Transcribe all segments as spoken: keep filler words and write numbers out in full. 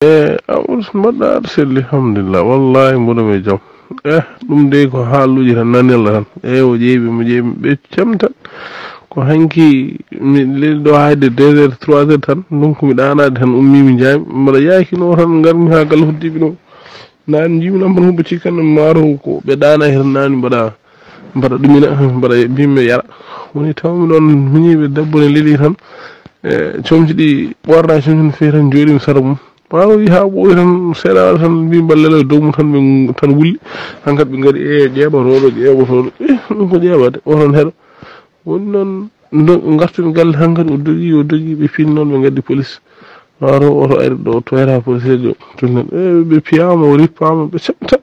E, Amadou, mbaɗɗa aɗa selli, alhamdulillah. Wallahi, mboɗo mi jam. Eh, ɗum de ko haaluuji tan, nanirla tan. Eyi, o ƴeewi mo, ƴeewi ɓe cem tan. Ko hanki mi leli ɗo hayde deux heures, trois heures tan. Donc, mi ɗaanaade tan, ummi mi jaami. Mbaɗa yaakino tan, ngarmi haa galle hoddiiɓe ɗo. Naan njiimi nan mbaɗa huɓɓo cikkan maaro ko ɓe ɗaana heen naan mbaɗa, mbaɗa ɗumina, mbaɗa mbimi yara. Woni taw mi ɗon miñiiɓe debbo ne leli tan. E, comci ɗi ɓorna comci no feewi tan jooɗi mi sara mum. Maa o yi haa ɓooyi tan seeɗa tan mbi mballe e dow mum tan ɓe tan wulli. Hankadi ɓe ngari e ƴeeɓa roɗo ƴeeɓa roɗo. Eh, ɗum ko ƴeeɓade. O tan heɗo. Woni noon ndo- ngartumi galle hankadi o dogi, o dogi ɓe pinni noon ɓe ngaddi police. Maaro oto ari ɗo toyata police jo. Tun e ɓe piyama o rippama ɓe cem tan.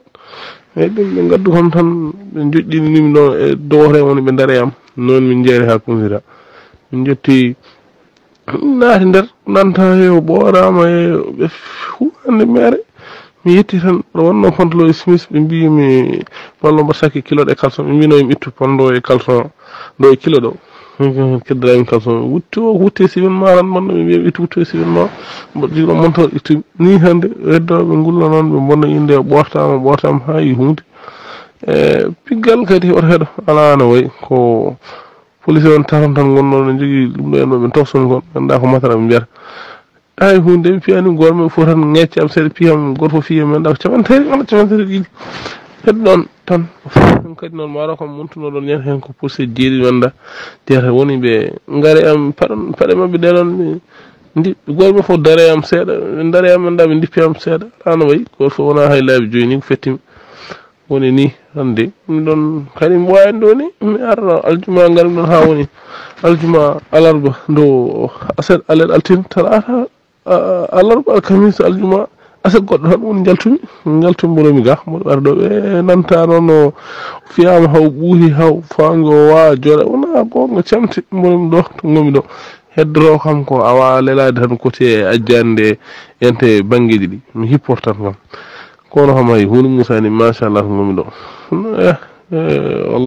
E ɗum ɓe ngaddu kam tan ɓe joɗɗini ɗum ɗo e dowre woni ɓe ndare am. Noon min jeeri haa kunsira. Min jotti naati nder nanta he o ɓoorama e ɓe huwande mere. Mi yetti tan ɗo wonno pantalon e simis ɓe mbi mi ballo mbaɗa sakki kilo ɗe caleçon ɓe mbino mi ittu pando e caleçon ɗo e kilo ɗo. Keddrami caleçon wutti o wutti e simin ma tan manno ɓe mbiya ittu wutti e simin ma. Mbaɗa jigno montor ittu ni hande heddoɓe ngulla noon ɓe mbonna inde o ɓortama ɓortama ha yi hunde. E piggal kadi oto heɗo ala no wayi ko police on taton tan gonno no jogui ɗum ɗo en ɗo ɓe tokson kon ganda ko matara ɓe mbiyata. Ay hunde mi fiyani goto men fof tan ngecci am seeɗa piyam goto fof fiya men ɗa ko capantati walla capantati ɗiɗi. Hedde ɗon tan ɗum kadi noon maaro kam montuno ɗon ñande hen ko police jeeɗiɗi wonda jeeta woni ɓe ngare am paɗon paɗe mabɓe ɗe ɗon ndi goto men fof dare am seeɗa ɓe dare am men ɗa ɓe dippi am seeɗa. Ɗa no wayi goto fof wona hay laabi joyi ni ko fettimi. Woni ni hande mi ɗon kadi mi wawi ɗo ni mi arno aljuma ngal ɗon ha woni aljuma alarba ndo aset alet altin talata alarba alkamis aljuma aset goɗɗo tan woni jaltumi jaltumi mboɗomi ga mboɗo ɓara ɗo ɓe nanta noon o fiyama haw ɓuuri haw fango wa joɗa wona gonga camte mboɗomi ɗo to gomi ɗo. Heddoro kam ko awa lelade tan koti e ajjande ente banggueji ɗi mi hipportan kam. Kono kam hay hunde musani machallah ko gomi ɗo. Eh, eh,